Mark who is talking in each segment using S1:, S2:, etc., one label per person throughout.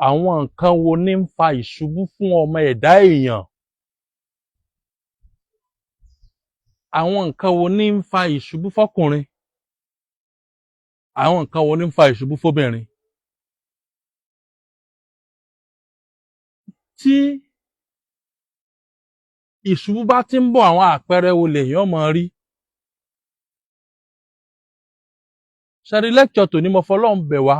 S1: Àwọn nǹkan wo ní ń fa ìṣubú fún ọmọ ẹ̀dá èèyàn? Àwọn nǹkan wo ní ń fa ìṣubú fọ́kùnrin? Àwọn nǹkan wo ní ń fa ìṣubú fóbìnrin? Tí ìṣubú bá ti ń bọ̀, àwọn àpẹẹrẹ wo lèèyàn máa rí? Ṣé ẹ rí lecture tòní, mo fọlọ́run bẹ̀ wá,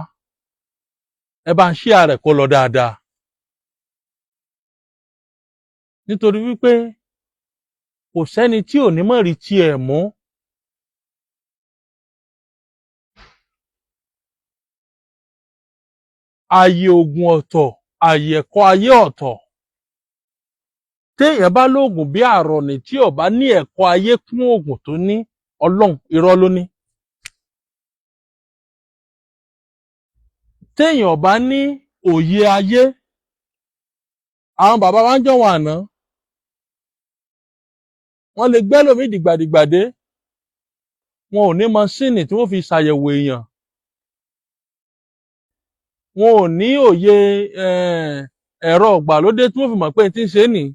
S1: ẹ bá ń share rẹ̀ kó lọ dáadáa. Nítorí wípé kò sẹ́ni tí ò ní mọ̀ rí tiẹ̀ mú. Ààyè ògùn ọ̀tọ̀, ààyè ẹ̀kọ́ ayé ọ̀tọ̀. Téèyàn bá lóògùn bí àrọ̀nì tí ò bá ní ẹ̀kọ́ ayé kún òògùn tó ní, Ọlọ́run, irọ́ ló ní. Téèyàn ò bá ní òye ayé, àwọn bàbá wa ń jọ̀wọ́n àná, wọ́n lè gbẹ́lòmíì dìgbàdìgbà dé, wọn ò ní maṣíìnì tí wọ́n fi ṣàyẹ̀wò èèyàn, wọn ò ní òye ẹ̀rọ ìgbàlódé tí wọ́n fi mọ̀ pé n tí ń ṣe é nìí.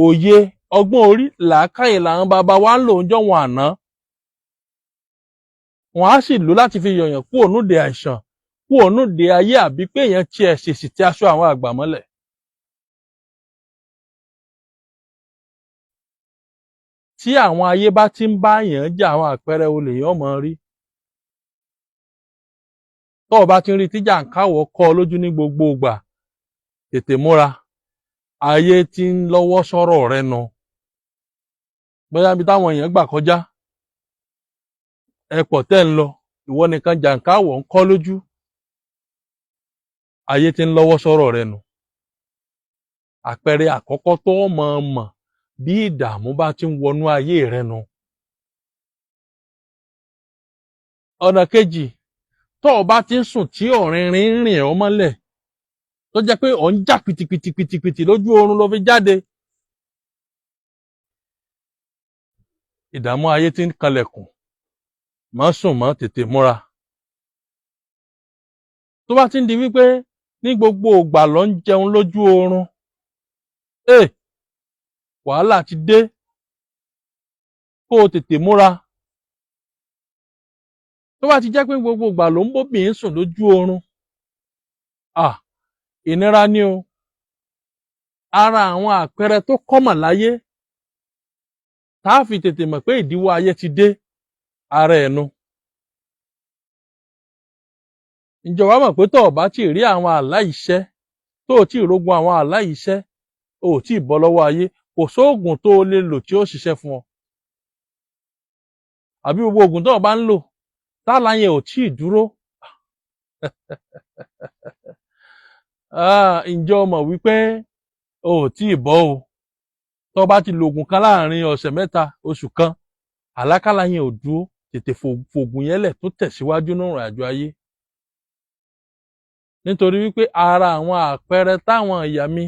S1: Òye, ọgbọ́n orí, làákàyè làwọn bàbá wa ń lò ń jọ̀wọ́n àná. Wọ́n á sì lò láti fi yọ̀yàn kúrò núdè àìsàn, kúrò núdè ayé, àbí pé èèyàn tiẹ̀ ṣèṣì tẹ aṣọ àwọn àgbà mọ́lẹ̀. Tí àwọn ayé bá ti ń bá èèyàn jà, àwọn àpẹẹrẹ wo lèèyàn máa rí? Tó o bá ti ń rí tí jàǹkáwọ̀ kọ́ ọ lójú ní gbogbo ìgbà, tètè múra. Ayé tí ń lọ́wọ́ sọ́rọ̀ rẹ nu. Bóyá ibi táwọn èèyàn gbà kọjá, ẹ pọ̀ tẹ́ ń lọ, ìwọ nìkan jàǹkáwọ̀ ń kọ́ lójú. Ayé tí ń lọ́wọ́ sọ́rọ̀ rẹ nu. Àpẹẹrẹ àkọ́kọ́ tó mọ̀ mọ̀ bí ìdààmú bá ti ń wọnú ayé rẹ nu. Ọ̀nà kejì, tó o bá ti ń sùn tí ọ̀rìnrìn ń rìn ọ́ mọ́lẹ̀, tó jẹ́ pé ò ń jà pìtìpìtìpìtìpìtì lójú oorun ló fi jáde. Ìdààmú ayé tí ń kanlẹ̀kùn, má sùn mọ́, tètè múra. Tó bá ti ń di wípé ní gbogbo ìgbà ló ń jẹun lójú oorun, wàhálà ti dé, kó o tètè múra. Tó bá ti jẹ́ pé gbogbo ìgbà ló ń bóbìnrin sùn lójú oorun, ìnira ni o. Ara àwọn àpẹẹrẹ tó kọ́mọ̀ láyé tá a fi tètè mọ̀ pé ìdíwọ́ ayé ti dé, ara ẹ̀ nu. Ǹjẹ́ wàá mọ̀ pé tó o bá tí ì rí àwọn àlá ìṣẹ́, tó o tí ì rógun àwọn àlá ìṣẹ́, o ò tí ì bọ́ lọ́wọ́ ayé, kò sóògùn tó o lè lò tí ó ṣiṣẹ́ fún ọ. Àbí gbogbo òògùn tó o bá ń lò, tálá yẹn ò tí ì dúró. Ǹjẹ́ o mọ̀ wípé o ò tí ì bọ́ o? Tó o bá ti lo òògùn kan láàrin ọ̀sẹ̀ mẹ́ta, oṣù kan, àlákálà yẹn ò dúró, tètè fògùn yẹn lẹ̀ tó tẹ̀síwájú nínú ìrìnàjò ayé. Nítorí wípé ara àwọn àpẹẹrẹ táwọn ìyá mi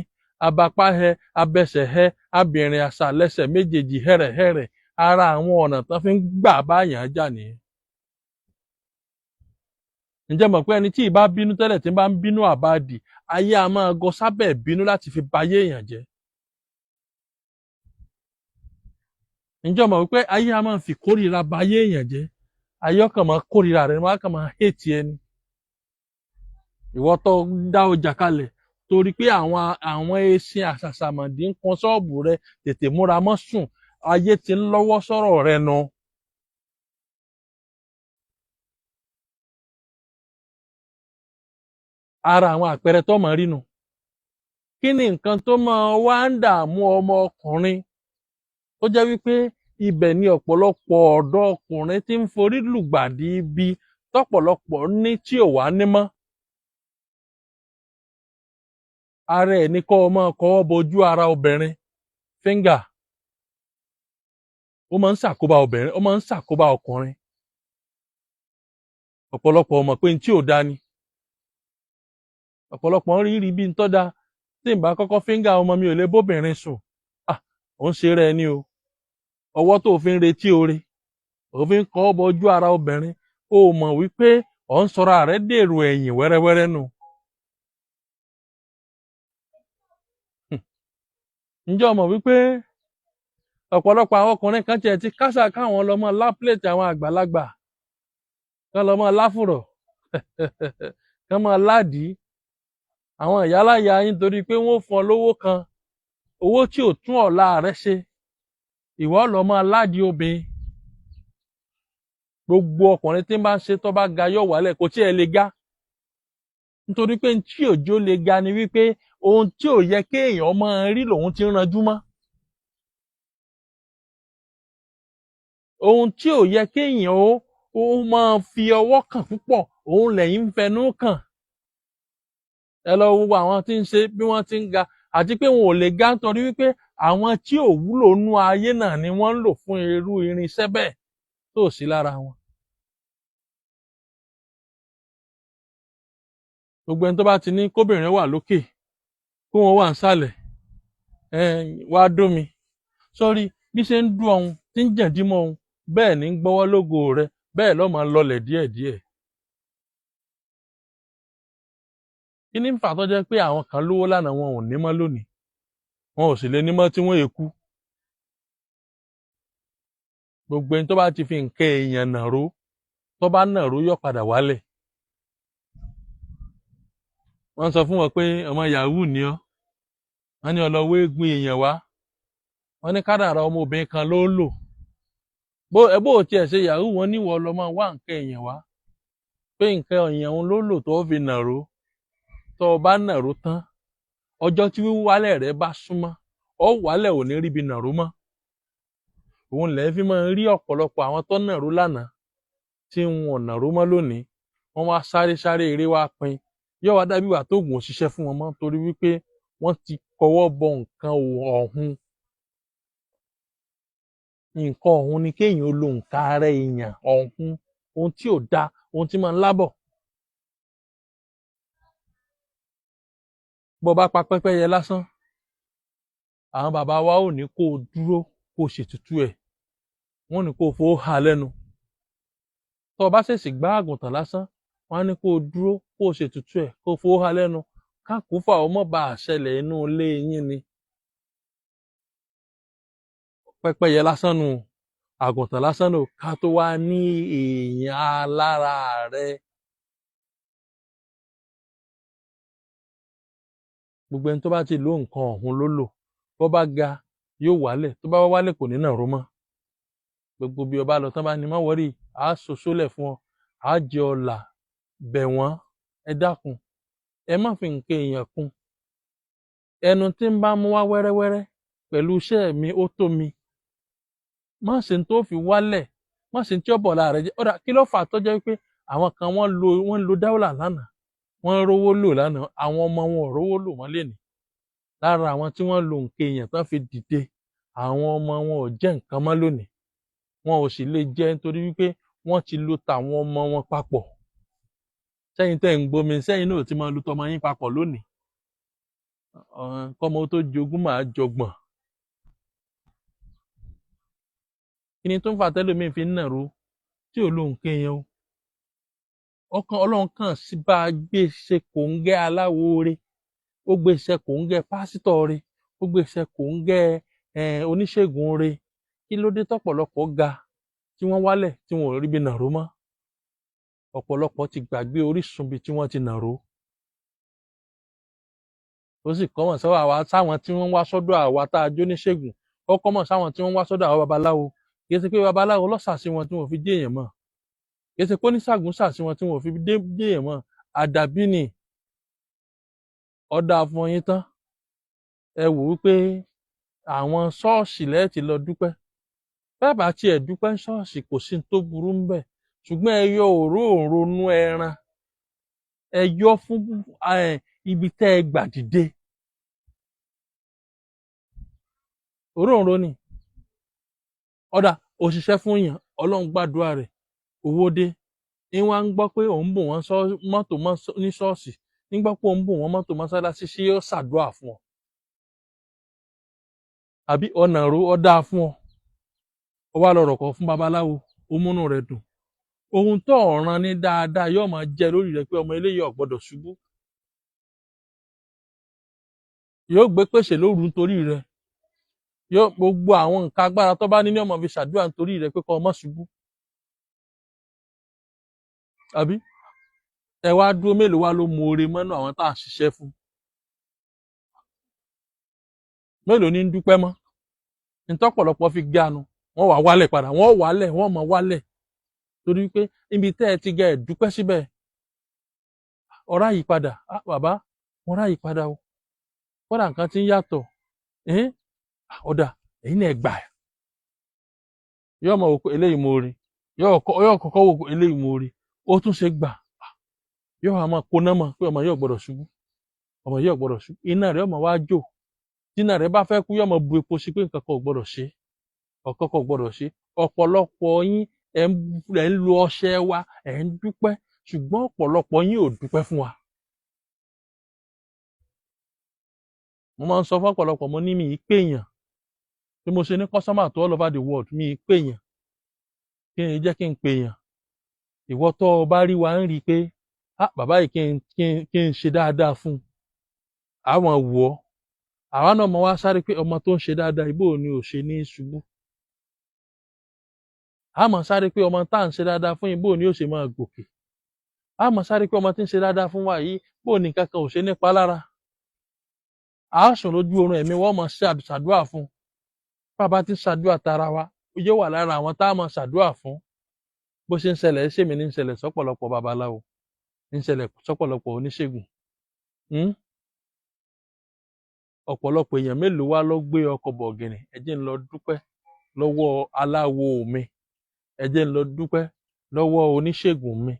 S1: abapá hẹ, abẹsẹ̀ hẹ, abìnrin àṣà lẹ́sẹ̀ méjèèjì hẹ́rẹ̀hẹ́rẹ̀, ara àwọn ọ̀nà tán fi ń gbà báyàn jà nìyẹn. Ǹjẹ́ mọ̀ pé ẹni tí ì bá bínú tẹ́lẹ̀ tí bá ń bínú àbáàdì, ayé a máa gọ sábẹ́ bínú láti fi bayé èèyàn jẹ́. Ǹjẹ́ o mọ̀ wípé ayé a máa fi kórìíra bayé èèyàn jẹ́? Ayé ọkàn máa kórìíra rẹ̀, wọ́n á kàn máa hate ẹni. Ìwọ tó dá ọjà kalẹ̀ torí pé àwọn eṣin àṣàṣàmọ̀dí ń kan ṣọ́ọ̀bù rẹ, tètè múra mọ́ sùn, ayé ti ń lọ́wọ́ sọ́rọ̀ rẹ nu. Ara àwọn àpẹẹrẹ tó mọ̀ rí nu. Kí ni nǹkan tó máa wá ń dààmú ọmọ ọkùnrin tó jẹ́ wípé ibẹ̀ ni ọ̀pọ̀lọpọ̀ ọ̀dọ́ ọkùnrin tí ń forí lùgbàdì ibi tọ́pọ̀lọpọ̀ ní tí ò wá ní mọ́? Ara ẹ̀ ni kọ́ ọ máa kọ́wọ́ bojú ara obìnrin, finger. Ó máa ń ṣàkóbá obìnrin, ó máa ń ṣàkóbá ọkùnrin. Ọ̀pọ̀lọpọ̀ mọ̀ pé n tí ò da ni. Ọ̀pọ̀lọpọ̀ ń rí rí bí n tọ́ da. Tí n bá kọ́kọ́ finger ọmọ mi ò lè bóbìnrin sùn. Ò ń ṣe rẹ ni o. Ọwọ́ tó fi ń retí oore, ò fi ń kọ́ bojú ara obìnrin, o mọ̀ wípé ò ń sọra rẹ dèrò ẹ̀yìn wẹ́rẹ́wẹ́rẹ́ nu. Ǹjẹ́ o mọ̀ wípé ọ̀pọ̀lọpọ̀ àwọn ọkùnrin kan tiẹ̀ ti kásà káwọn lọ mọ́ lápléètì àwọn àgbàlagbà, kán lọ mọ́ láfùrọ̀, kán mọ́ ládìí àwọn ìyáláyà yín, torí pé wọ́n ó fún ọ lówó kan, owó tí ò tún ọ̀la rẹ ṣe, ìwọ lọ mọ́ ládìí obìnrin. Gbogbo ọkùnrin tí ń bá ń ṣe, tó bá ga, yóò wálẹ̀, kò tiẹ̀ lè ga, nítorí pé tí òjò lè ga ni wípé ohun tí ò yẹ kéèyàn máa rí lòun ti ń ranjú mọ́. Ohun tí ò yẹ kéèyàn ó máa fi ọwọ́ kàn púpọ̀, òun lẹ́yìn ń fẹnu kàn. Ẹ lọ wo àwọn tí ń ṣe bí wọ́n ti ń ga, àti pé wọn ò lè ga nítorí wípé àwọn tí ò wúlò nú ayé náà ni wọ́n ń lò fún irú irinṣẹ́ bẹ́ẹ̀ tó sí lára wọn. Gbogbo ẹni tó bá ti ní kóbìnrin wà lókè, kó wọn wà nísàlẹ̀, wá dún mi sórí bí ṣe ń dún ọ̀hún tí ń jẹ̀dí mọ́ ọ̀hún, bẹ́ẹ̀ ní ń gbọ́wọ́ lógo rẹ, bẹ́ẹ̀ ló máa lọlẹ̀ díẹ̀díẹ̀. Kí ní fà tó jẹ́ pé àwọn kan lówó lánàá, wọn ò ní mọ́ lónìí, wọn ò sì lè ní mọ́ tí wọ́n èkú? Gbogbo ẹni tó bá ti fi nǹkan èèyàn nàró, tó bá nàró, yóò padà wálẹ̀. Wọ́n sọ fún wọn pé ọmọ yahoo ni ọ́, wọ́n ní ọlọ́wọ́ eégún èèyàn wá, wọ́n ní kádàrá ọmọbìnrin kan ló lò bó ẹ bó tiẹ̀ ṣe yahoo, wọ́n ní ìwọ lọ máa wá nǹkan èèyàn wá, pé nǹkan èèyàn òun ló lò tó fi nàró. Tó o bá nàró tán, ọjọ́ tí wíwálẹ̀ rẹ bá súnmọ́ ọ, wálẹ̀, ò ní ríbi nàró mọ́. Òun lẹ́ẹ̀ fi máa ń rí ọ̀pọ̀lọpọ̀ àwọn tó nàró lánàá tí wọn ò nàró mọ́ lónìí. Wọ́n wá sáré sáré, eré wá pin, yóò wá dàbí ìgbà tó oògùn ò ṣiṣẹ́ fún wọn mọ́, torí wípé wọ́n ti kọwọ́ bọ nǹkan ọ̀hún. Nǹkan ọ̀hún ni kéèyàn ó lo nǹkan ara èèyàn ọ̀hún, ohun tí ò da, ohun tí máa ń lábọ̀. Bó bá pa pẹ́pẹ́yẹ lásán, àwọn bàbá wa ò ní kó o dúró kó o ṣètùtù ẹ̀, wọ́n ní kó o fowó hà lẹ́nu. Tó o bá ṣèṣì gbá àgùntàn lásán, wọ́n á ní kó o dúró kó o ṣètùtù ẹ̀, kó o fowó hà lẹ́nu, kákùúfà ọmọ bá a ṣẹlẹ̀ inú ilé yín ni. Pẹ́pẹ́yẹ lásán nù, àgùntàn lásán nù, ká tó wá ní èèyàn alára rẹ. Gbogbo ẹni tó bá ti lo nǹkan ọ̀hún ló lò, bó bá ga, yóò wálẹ̀, tó bá wálẹ̀, kò ní nàró mọ́. Gbogbo bí ọba lọ tán, bá ní má wọrí, á ṣoṣólẹ̀ fún ọ, á jẹ ọ̀la bẹ̀ wọ́n. Ẹ dákun, ẹ má fi nǹkan èèyàn kún. Ẹnu tí ń bá mú wá wẹ́rẹ́wẹ́rẹ́ pẹ̀lú iṣẹ́ mi, ó tó mi. Má ṣe tó fi wálẹ̀, má ṣe tí ó bọ̀ lára rẹ jẹ́. Ọ̀dà, kí ló fà á tó jẹ́ pé àwọn kan wọ́n lo dáwọ́là lánàá, wọ́n rówó lò lánàá, àwọn ọmọ wọn ò rówó lò wọ́n lénìí? Lára àwọn tí wọ́n lo nǹkan èèyàn tán fi dìde, àwọn ọmọ wọn ò jẹ́ nǹkan mọ́ lónìí, wọn ò sì lè jẹ́, nítorí wípé wọ́n ti lo tàwọn ọmọ wọn papọ̀. Sẹ́yìn tẹ́ ń gbomi sẹ́yìn náà ti máa lo tọmọ yín papọ̀ lónìí, kọ́mọ tó jogún máa jọgbọ̀n. Kí ni tó ń fà tẹ́lòmíì fi ń nàró tí ò lo nǹkan èèyàn o? Ọkàn Ọlọ́run kàn sí bá a gbé ṣe kòńgẹ́ aláwo re, ó gbé ṣe kòńgẹ́ pásítọ̀ re, ó gbé ṣe kòńgẹ́ oníṣègùn re. Kí ló dé tọ́pọ̀lọpọ̀ ga tí wọ́n wálẹ̀, tí wọn ò ríbi nàró mọ́? Ọ̀pọ̀lọpọ̀ ti gbàgbé orísun bíi tí wọ́n ti nàró. Ó sì kọ́mọ̀ sọ́wọ́ àwa sáwọn tí wọ́n wá sọ́dọ̀ àwa tá a jó níṣègùn, ó kọ́mọ̀ sáwọn tí wọ́n wá sọ́dọ̀ àwọn babaláwo. Kì í ṣe pé babaláwo ló ṣàṣì wọn tí wọ́n fi dé èèyàn mọ́, kì í ṣe pé oníṣàgùn ṣàṣì wọn tí wọ́n fi dé èèyàn mọ́. Àdàbí ni ọ̀dà fún yín tán. Ẹ wò wípé àwọn ṣọ́ọ̀ṣì lẹ́ẹ̀tì lọ dúpẹ́. Bẹ́ẹ̀ bá tiẹ̀ dúpẹ́ ṣọ́ọ̀ṣì, kò sí tó burú ń bẹ̀, ṣùgbọ́n ẹ yọ òróǹro nú ẹran, ẹ yọ fún ibi tẹ́ ẹ gbà dìde. Òróǹro ni ọ̀dà òṣìṣẹ́ fún yàn, Ọlọ́run gbàdúrà rẹ̀, owó dé, ní wọ́n á ń gbọ́ pé òun bò wọ́n mọ́tò ní ṣọ́ọ̀ṣì, ń gbọ́ pé òun bò wọ́n mọ́tò mọ́sálásí, ṣé yóò ṣàdúrà fún ọ? Àbí ọ̀nà ro ọ̀dà fún ọ, ó wá lọ rọ̀kọ̀ fún babaláwo, ó múnú rẹ̀ dùn. Ohun tó ọ̀ràn ní dáadáa yóò máa jẹ lórí rẹ pé ọmọ eléyìí ò gbọ́dọ̀ ṣubú, yóò gbé pèsè lóru nítorí rẹ. Yóò gbogbo àwọn nǹkan agbára tó bá ní ní ọmọ fi ṣàdúrà nítorí rẹ pé kó o má ṣubú. Àbí ẹ wá dúró, mélòó wá ló mú oore mọ́nú àwọn tá à ń ṣiṣẹ́ fún? Mélòó ní ń dúpẹ́ mọ́? Ntọ́pọ̀lọpọ̀ fi ganu, wọ́n wà wálẹ̀ padà, wọ́n wálẹ̀, wọ́n mọ̀ wálẹ̀, torí pé níbi tẹ́ ẹ ti ga ẹ̀ dúpẹ́ síbẹ̀. Ọ̀rá yìí padà, ah bàbá, ọ̀rá yìí padà o, kódà nǹkan ti ń yàtọ̀. Ọ̀dà èyí náà gbà yóò mọ̀ wò pé eléyìí mo rí, yóò kọ́kọ́ wò pé eléyìí mo rí, ó tún ṣe gbà, yóò wá máa kóná mọ́ pé ọmọ yóò gbọ́dọ̀ ṣubú, ọmọ yóò gbọ́dọ̀ ṣubú. Iná rẹ̀ ọmọ wá jò. Tí iná rẹ̀ bá fẹ́ kú, yóò máa bu epo sí pé nǹkan kan ò gbọ́dọ̀ ṣe, ọ̀kan kan ò gbọ́dọ̀ ṣe. Ọ̀pọ̀lọpọ̀ yín ẹ̀ ń lo ọṣẹ wa, ẹ̀ ń dúpẹ́, ṣùgbọ́n ọ̀pọ̀lọpọ̀ yín ò dúpẹ́ fún wa. Mo máa ń sọ fún ọ̀pọ̀lọpọ̀, mo ní mi ì péyàn. Bí mo ṣe ní customer tó all over the world, mi ì péyàn. Kí ni jẹ́ kí n péyàn? Ìwọ tó o bá rí wa ń rí i pé ah bàbá yìí kí n ṣe dáadáa fún un, àwọn wò ó, àwa náà mọ wá sáré pé ọmọ tó ń ṣe dáadáa ibo ni ò ṣe ní ṣubú. A mọ̀ sáré pé ọmọ tá à ń ṣe dáadáa fún yìí bó ni ó ṣe máa gòkè. A mọ̀ sáré pé ọmọ tí ń ṣe dáadáa fún wa yìí bó ni nǹkan kan ò ṣe nípa lára. A sùn lójú oorun, ẹ̀mí wọ́n mọ̀ ṣàdúrà fún. Bàbá tí ń ṣàdúrà tara wa, yóò wà lára àwọn tá a mọ̀ ṣàdúrà fún. Bó ṣe ń ṣẹlẹ̀ ṣèmi ní ń ṣẹlẹ̀ sọ́pọ̀lọpọ̀ babaláwo, ń ṣẹlẹ̀ sọ́pọ̀lọpọ̀ oníṣègùn. Ọ̀pọ̀lọpọ̀ èèyàn mélòó wá ló gbé ọkọ̀ bọ̀gìnì? Ẹ jẹ́ ń lọ dúpẹ́ lọ́wọ́ aláwo mi, ẹ jẹ́ ń lọ dúpẹ́ lọ́wọ́ oníṣègùn mi.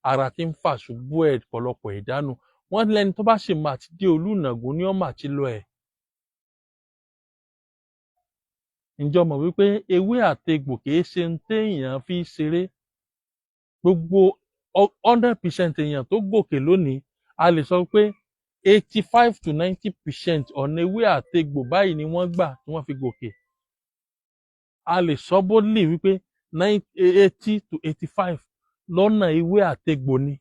S1: Ara tí ń fà ṣubú ẹ̀ ọ̀pọ̀lọpọ̀ ìdánù. Wọ́n lẹ́ni tó bá sì máa ti dé Olúnàgún ní ọmọ àti lọ ẹ̀. Ǹjọ́ mọ̀ wípé ewé àtegbò kìí ṣe ń téèyàn fi ṣeré? Gbogbo 100% èèyàn tó gòkè lónìí, a lè sọ pé 85 to 90% ọ̀nà ewé àtegbò báyìí ni wọ́n gbà tí wọ́n fi gòkè. A lè sọ boldly wípé 80 to 85 lọ́nà ewé àtegbò ni.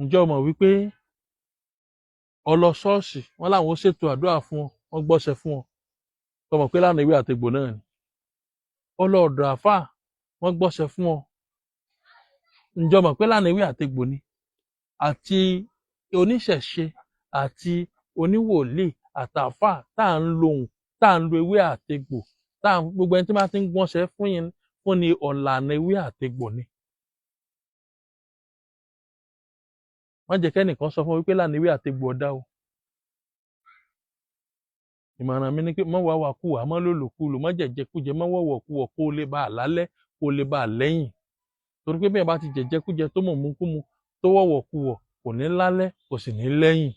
S1: Ǹjẹ́ o mọ̀ wípé o lọ ṣọ́ọ̀ṣì, wọ́n láwọn ó ṣètò àdúrà fún ọ, wọ́n gbọ́ṣẹ fún ọ, tó mọ̀ pé lánàá ewé àtegbò náà ni? O lọ ọ̀dọ̀ àáfàá, wọ́n gbọ́ṣẹ fún ọ, ǹjẹ́ o mọ̀ pé lánàá ewé àtegbò ni? Àti oníṣẹ̀ṣe àti oníwòlíì àtàáfàá tá à ń lo tá à ń lo ewé àtegbò, tá à ń gbogbo ẹni tí wọ́n ti ń gbọ́ṣẹ fún yín fún ni ọ̀làna ewé àtegbò ni. Wọ́n jẹ́ kẹ́nìkan sọ fún wípé lánàá ewé àtegbò ọ̀dá o. Ìmọ̀ràn mi ni pé mọ́ wá wà kú wà, mọ́ lòlòkulò, mọ́ jẹ̀jẹ̀kújẹ, mọ́ wọ̀wọ̀ kú wọ̀, kó o lè bá a lálẹ́, kó o lè bá a lẹ́yìn. Torí pé bí ẹ bá ti jẹ̀jẹ̀kújẹ tó mọ̀ mú kú mu tó wọ̀wọ̀ kú wọ̀, kò ní lálẹ́, kò sì ní lẹ́yìn.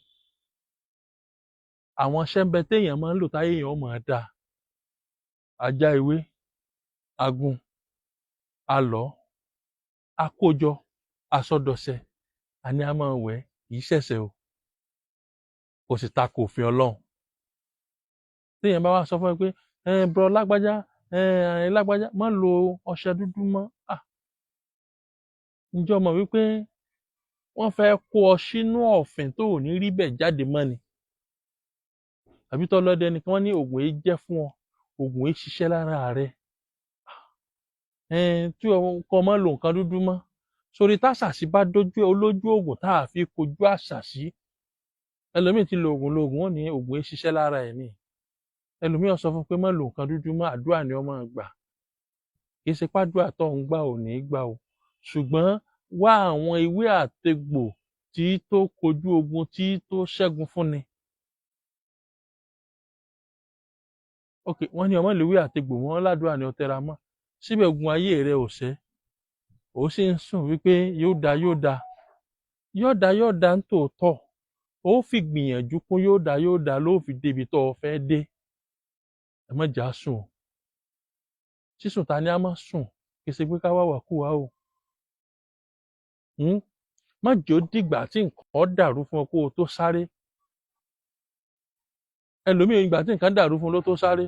S1: Àwọn iṣẹ́ ń bẹ téèyàn máa ń lò táyé èèyàn ó máa dáa. Ajá ewé, agun, alọ̀, akójọ, asọdọ̀sẹ̀, àní a máa wẹ̀, kì í ṣẹ̀ṣẹ̀ o. Kò sì tako òfin Ọlọ́run. Téèyàn bá wá sọ fún ẹ pé ẹ bro lágbájá, ẹ lágbájá, má lo ọṣẹ dúdú mọ́. Ah! Ǹjẹ́ o mọ̀ wípé wọ́n fẹ́ kó ọ sínú ọ̀fìn tó ò ní rí bẹ̀ jáde mọ́ ni? Àbí tó lọ́dẹ nìkan wọ́n ní oògùn yìí jẹ́ fún ọ, oògùn yìí ṣiṣẹ́ lára rẹ. Tí o má lo nǹkan dúdú mọ́. Sórí tásàsí bá dójú ẹ, olójú oògùn tá a fi kojú àṣàsí. Ẹlòmíì ti lo oògùn lo oògùn, wọ́n ní oògùn yìí ṣiṣẹ́ lára ẹ̀ ni. Ẹlòmíì ó sọ fún pé má lo nǹkan dúdú mọ́, àdúrà ni ó máa gbà. Kì í ṣe pàdúrà tó ń gbà ò ní gbà o. Ṣùgbọ́n wá àwọn ewé àtegbò tí tó kojú ogun, tí tó ṣẹ́gun fúnni. Ok, wọ́n ní ọmọ ìlú ewé àtegbò wọn ládùúrà ni ó tẹra mọ́. Síbẹ̀ ogun ayé rẹ ò ṣẹ́. Ó sì ń sùn wípé yóò da, yóò da. Yóò da, yóò da ń tòótọ́. Ó fi gbìyànjú kún yóò da, yóò da ló fi débi tó o fẹ́ dé. Ẹ má jà sùn. Sísùn ta ni a máa sùn? Kì í ṣe pé ká wá wà kú wa o. Má jẹ́ ó dìgbà tí nǹkan dàrú fún ọ kó o tó sáré. Ẹlòmíì ìgbà tí nǹkan dàrú fún ló tó sáré.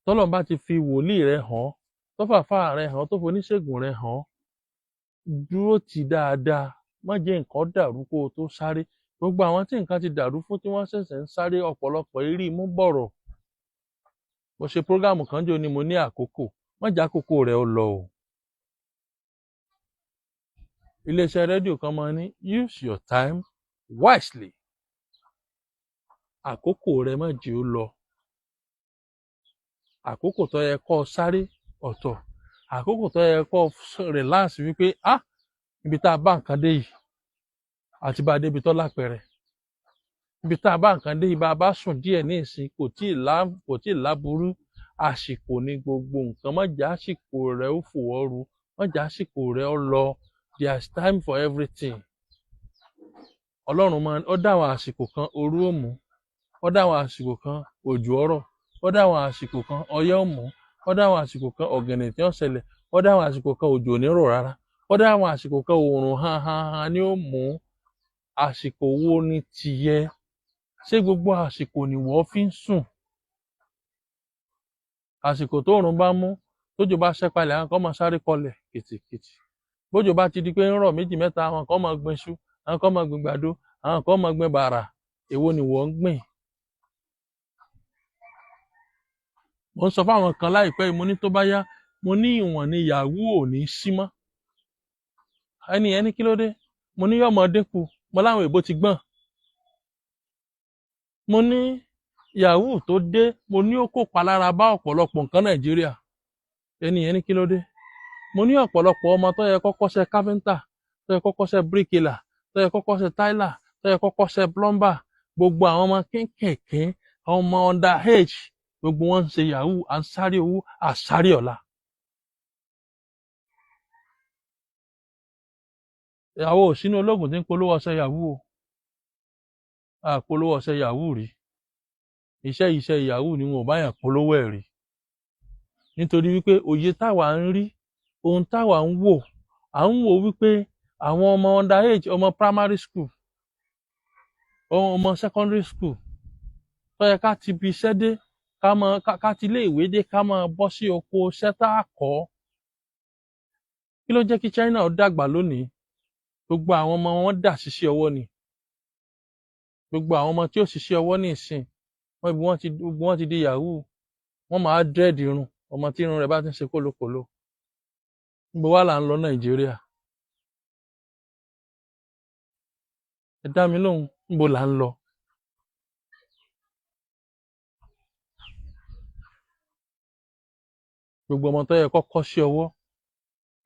S1: Tọ́lọ́run bá ti fi wòlíì rẹ hàn, tó fàáfàá rẹ hàn, tó foníṣègùn rẹ hàn, dúró tì dáadáa, Má jẹ́ nǹkan dàrú kó o tó sáré. Gbogbo àwọn tí nǹkan ti dàrú fún, tí wọ́n ṣẹ̀ṣẹ̀ ń sáré, ọ̀pọ̀lọpọ̀ eré imú bọ̀rọ̀. Mo ṣe program kan jò ní, mo ní àkókò, má jẹ́ àkókò rẹ̀ ó lọ o. Iléeṣẹ́ rédíò kan máa ní, "Use your time wisely." Àkókò rẹ, má jẹ́ ó lọ. Àkókò tó yẹ kó o sáré ọ̀tọ̀, àkókò tó yẹ kó o relax wípé, ah, ibi tá a bá nǹkan dé yìí, àti bá a débi tó lápẹẹrẹ, ibi tá a bá nǹkan dé yìí, bá a bá sùn díẹ̀ ní ìsìn, kò tí ì láburú. Àsìkò ní gbogbo nǹkan. Má jẹ́ àsìkò rẹ ó fò ọ́ ru, má jẹ́ àsìkò rẹ ó lọ. There is time for everything. Ọlọ́run máa ó dá àwọn àsìkò kan, òru ó mú. Ó dá àwọn àsìkò kan, òjò ọ̀rọ̀. Ó dá àwọn àsìkò kan, ọyẹ́ ó mú. Ó dá àwọn àsìkò kan, ọ̀gìnìntìn tí ó ṣẹlẹ̀. Ó dá àwọn àsìkò kan, òjò ò ní rọ̀ rárá. Ó dá àwọn àsìkò kan, òòrùn han han han ni ó mú. Àsìkò wo ni tìyẹ? Ṣé gbogbo àsìkò ni wọ́n fi ń sùn? Àsìkò tóòrùn bá mú, tójò bá ṣẹ́ palẹ̀, àwọn kan máa sáré kọlẹ̀ kìtìkìtì. Bójò bá ti di pé ń rọ̀ méjì mẹ́ta, àwọn kan máa gbin iṣu, àwọn kan máa gbin gbàdo, àwọn kan máa gbin bàrà. Èwo ni wọ́n ń gbìn? Mo ń sọ fáwọn kan láìpẹ́ yìí, mo ní tó bá yá, mo ní ìwọ̀n ni yahoo ò ní sí mọ́. Ẹni yẹn ní kí ló dé? Mo ní yọmọ dínkù. Mo láwọn èèbó ti gbọ́n. Mo ní yahoo tó dé, mo ní ó kópa lára bá ọ̀pọ̀lọpọ̀ nǹkan Nàìjíríà. Ẹni yẹn ní kí ló dé? Mo ní ọ̀pọ̀lọpọ̀ ọmọ tó yẹ kó kọ́ṣẹ́ káfíńtà, tó yẹ kó kọ́ṣẹ́ bíríkìlà, tó yẹ kó kọ́ṣẹ́ táìlà, tó yẹ kó kọ́ṣẹ́ plumber, gbogbo àwọn ọmọ kéékèèké, àwọn ọmọ under age, gbogbo wọn ń ṣe yahoo. À ń sáré owó, à sáré ọ̀la. Ìyàwó ò sínú ológun tí ń polówó ọṣẹ yahoo o. A polówó ọṣẹ yahoo rí. Iṣẹ́ yahoo ni wọn ò bá yàn polówó ẹ̀ rí, nítorí wípé òye táwa ń rí, ohun táwa ń wò, à ń wò wípé àwọn ọmọ under age, ọmọ primary school, ọmọ secondary school, tó yẹ ká ti bi iṣẹ́ dé, ká mọ ká ti ilé ìwé dé, ká máa bọ́ sí oko iṣẹ́ tá a kọ́. Kí ló jẹ́ kí China ó dàgbà lónìí? Gbogbo àwọn ọmọ wọn dà ṣiṣẹ́ ọwọ́ ni. Gbogbo àwọn ọmọ tí ó ṣiṣẹ́ ọwọ́ ní ìsìn wọn, ibi wọn ti, gbogbo wọn ti di yahoo. Wọn máa dread irun, ọmọ tí irun rẹ̀ bá ti ń ṣe kólókòló. Níbo wá là ń lọ Nàìjíríà? Ẹ dá mi lóhùn, níbo là ń lọ? Gbogbo ọmọ tó yẹ kó kọ́ṣẹ́ ọwọ́,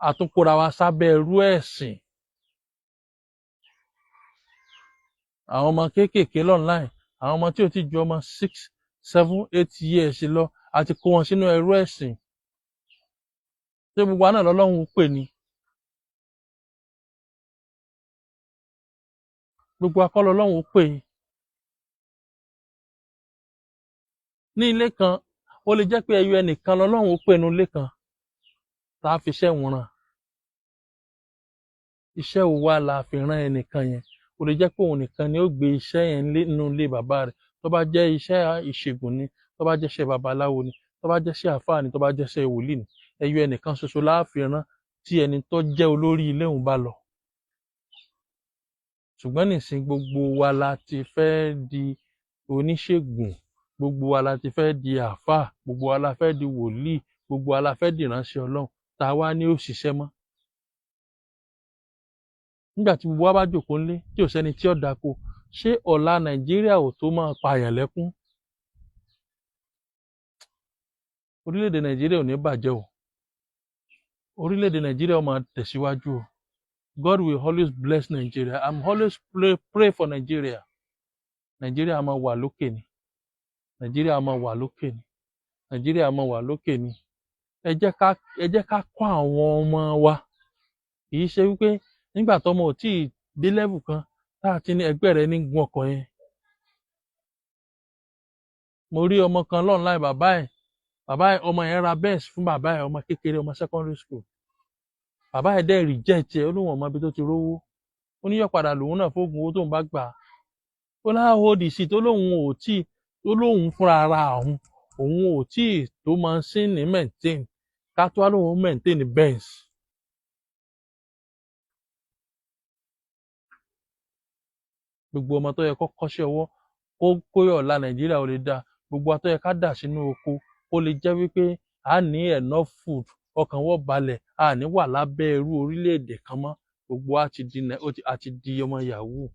S1: àtúnkóra wa sábẹ́ ẹrú ẹ̀sìn. Àwọn ọmọ kéékèèké online, àwọn ọmọ tí ò ti ju ọmọ 6, 7, 8 years lọ, àti kó wọn sínú ẹrú ẹ̀sìn. Ṣé gbogbo àná lọ́lọ́run pè ní? Gbogbo akọ́ lọ́lọ́run pè ní ilé kan. Ó lè jẹ́ pé ẹyọ ẹnìkan lọ́lọ́run pè ní ilé kan tá a fi iṣẹ́ wọn ràn. Iṣẹ́ wo wá la fi rán ẹnìkan yẹn? Ó lè jẹ́ pé òun nìkan ni ó gbé iṣẹ́ yẹn nínú ilé bàbá rẹ̀. Tó bá jẹ́ iṣẹ́ ìṣègùn ni, tó bá jẹ́ iṣẹ́ babaláwo ni, tó bá jẹ́ iṣẹ́ àfáà ni, tó bá jẹ́ iṣẹ́ wòlíì ni, ẹyọ ẹnìkan ṣoṣo la fi rán tí ẹni tó jẹ́ olórí ilé òun bá lọ. Ṣùgbọ́n nísìn, gbogbo wa la ti fẹ́ di oníṣègùn, gbogbo wa la ti fẹ́ di àáfàá, gbogbo wa la fẹ́ di wòlíì, gbogbo wa la fẹ́ di ìránṣẹ́ Ọlọ́run. Tá a wá ní ó ṣiṣẹ́ mọ́? Nígbà tí gbogbo wa bá jókòó ńlé tí ò sẹ́ni tí ó dáko, ṣé ọ̀la Nàìjíríà ò tó máa pààyàn lẹ́kún? Orílẹ̀-èdè Nàìjíríà ò ní bàjẹ́ o. Orílẹ̀-èdè Nàìjíríà ó máa tẹ̀síwájú o. God will always bless Nigeria. I'm always pray for Nigeria. Nigeria máa wà lókè ni. Nigeria máa wà lókè ni. Nigeria máa wà lókè ni. Ẹ jẹ́ ká kọ́ àwọn ọmọ wa. Kì í ṣe wípé nígbà tọ́mọ ò tí ì dé level kan tá a ti ní ẹgbẹ́ rẹ̀ ní gun ọkọ̀ yẹn. Mo rí ọmọ kan online, bàbá ẹ̀, ọmọ yẹn ra Benz fún bàbá ẹ̀, ọmọ kékeré, ọmọ secondary school. Bàbá ẹ̀ dẹ̀ reject ẹ̀, ó lóun ò mọ ibi tó ti rówó. Ó ní yóò padà lòun náà fóògùn owó tóun bá gbà á. Ó ní how old is it? Ó lóun ò tí, ó lóun fúnra ara òun, òun ò tí tó machine maintain, ká tó wá lóun maintain Benz. Gbogbo ọmọ tó yẹ kó kọ́ṣẹ́ ọwọ́ kó ọ̀la Nàìjíríà ó lè dáa, gbogbo wa tó yẹ ká dà sínú oko kó lè jẹ́ wípé a ní enough food, ọkàn wọ́n balẹ̀, a ní wà lábẹ́ irú orílẹ̀-èdè kan mọ́. Gbogbo wa ti di a ti di ọmọ yahoo.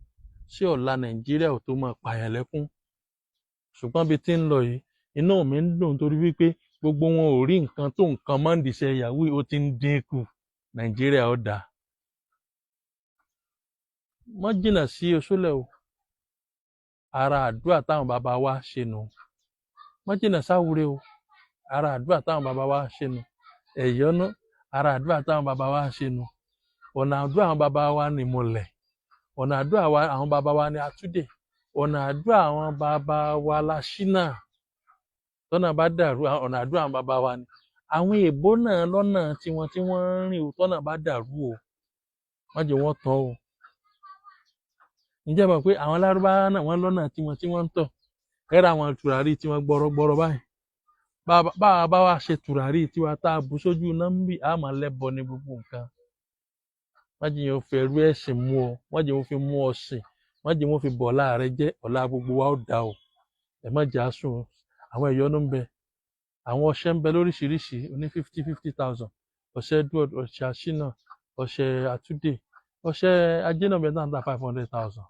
S1: Ṣé ọ̀la Nàìjíríà ò tó máa pààyàn lẹ́kún? Ṣùgbọ́n bí tí ń lọ yìí, inú mi ń dùn torí wípé gbogbo wọn ò rí nǹkan tó nǹkan mọ́ ń dìṣẹ́ yahoo, ó ti ń dínkù. Nàìjíríà ó dáa. Mọ́ jìnnà sí oṣólẹ̀ o, ara àdúrà táwọn bàbá wa ṣe nù. Mọ́ jìnnà sáwúre o, ara àdúrà táwọn bàbá wa ṣe nù. Ẹ̀yọ́nú, ara àdúrà táwọn bàbá wa ṣe nù. Ọ̀nà àdúrà àwọn bàbá wa ni ìmùlẹ̀, ọ̀nà àdúrà àwọn bàbá wa ni àtúndè, ọ̀nà àdúrà àwọn bàbá wa la ṣínà. Tọ́nà bá dàrú, ọ̀nà àdúrà àwọn bàbá wa ni. Àwọn èèbó náà lọ́nà tiwọn tí wọ́n ń rìn o. Tọ́nà bá dàrú o, má jẹ́ wọ́n tán o. Ǹjẹ́ mọ̀ pé àwọn lárúbáwá náà wọ́n lọ́nà tiwọn tí wọ́n ń tọ̀? Ẹ̀rọ àwọn tùràrí tiwọn gbọrọgbọrọ báyìí. Báwa bá wa ṣe tùràrí tiwa tá a bù sójú iná ń bì, á máa lẹ́bọ ní gbogbo nǹkan. Má jẹ́ yẹn ó fi ẹrú ẹ̀sìn mú ọ, má jẹ́ wọ́n fi mú ọ sìn, má jẹ́ wọ́n fi bọ̀ ọ̀la rẹ jẹ́. Ọ̀la gbogbo wa ó dà o. Ẹ má jà á sùn o. Àwọn ẹ̀yọ́nú ń bẹ, àwọn ọṣẹ ń bẹ lóríṣiríṣi, oní 50,000, ọṣẹ Edward, ọṣẹ aṣínà, ọṣẹ àtúndè, ọṣẹ ajínàbẹ náà ń ta 500,000.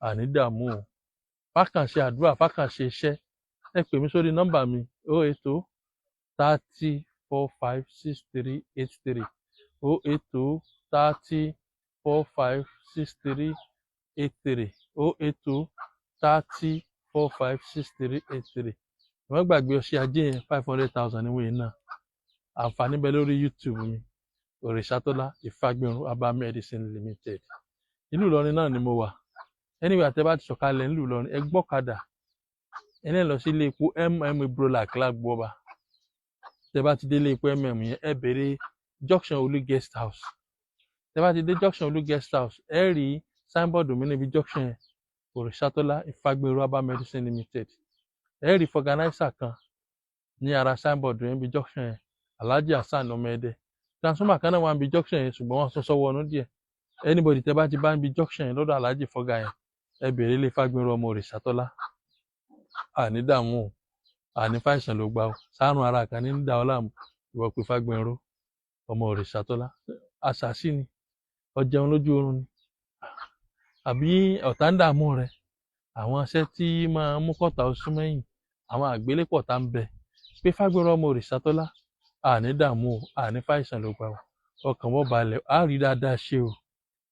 S1: Àní dààmú o. Fákànṣe àdúrà, fákànṣe iṣẹ́, ẹ pè mí sórí nọ́mbà mi: 080 30 45 63 83, 080 30 45 63 83, 080 30 45 63 83. Ẹ má gbàgbé ọṣẹ ajé yẹn, 500,000 ní wọ̀nyí náà. Àǹfààní bẹ lórí YouTube mi, Òrìṣàtọ́lá Ìfàgbẹ̀rún Herbal Medicine Limited. Ìlú Ìlọrin náà ni mo wà. Anyway, àtẹ bá ti sọ̀kalẹ̀ nílùú Ìlọrin, ẹ gbọ́kadà, ẹ ní lọ sí ilé epo Brolac lágbo ọba. Tẹ bá ti dé ilé epo yẹn, ẹ béèrè junction Olú Guest House. Tẹ bá ti dé junction Olú Guest House, ẹ rí signboard mi níbi junction yẹn, Òrìṣàtọ́lá Ìfàgbẹ̀rún Herbal Medicine Limited. Ẹ rí vulcanizer kan ní ara signboard yẹn níbi junction yẹn, Alhaji Hasan Ọmọẹdẹ. Transformer kan náà wà níbi junction yẹn, ṣùgbọ́n wọ́n sún sọ́wọ́ ọ̀nù díẹ̀. Anybody tẹ bá ti bá níbi junction yẹn lọ́dọ̀ Alhaji Fọgá yẹn, ẹ béèrè ilé Fágbénró ọmọ Òrìṣàtọ́lá. Àní dààmú o, àní fàìsàn ló gbà o. Sárùn ara kan ní dà ọ́ láàmú, ìwọ pé Fágbénró ọmọ Òrìṣàtọ́lá. Àṣàṣì ni ọjẹun lójú oorun ni, àbí ọ̀tá ń dààmú rẹ, àwọn iṣẹ́ tí máa mú kọ́ta ó sún mẹ́yìn, àwọn àgbélépọ̀ tá ń bẹ, pé Fágbénró ọmọ Òrìṣàtọ́lá. Àní dààmú o, àní fàìsàn ló gbà o. Ọkàn wọ́n balẹ̀, á rí dáadáa ṣe o.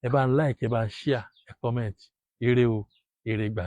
S1: Ẹ bá ń like, ẹ bá ń share, ẹ comment. Ire o, ire gbàngbà.